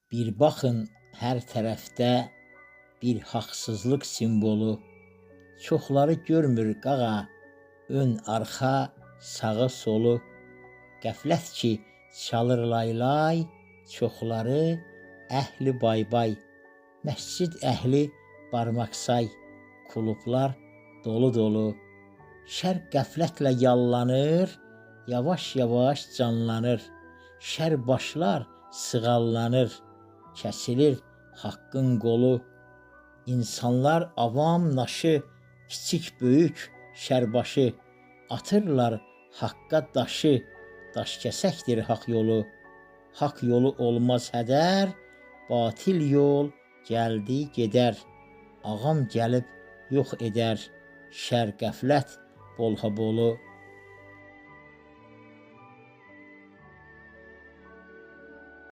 Bir baxın hər tərəfdə bir haqsızlıq simvolu. Çoxları görmür qağa, ön, arxa, sağı, solu. Qəflət ki çalır laylay, çoxları əhli baybay. Məscid əhli barmaqsay, klublar dolu-dolu. Şər qəflətlə yallanır, yavaş-yavaş canlanır. Şər başlar sığallanır, kəsilir haqqın qolu. İnsanlar avam naşı, kiçik böyük şərbaşı atırlar haqqa daşı, daş kəsəkdir haqq yolu. Haqq yolu olmaz hədər, batil yol gəldi gedər. Ağam gəlib yox edər şər qəflət bolha bolu.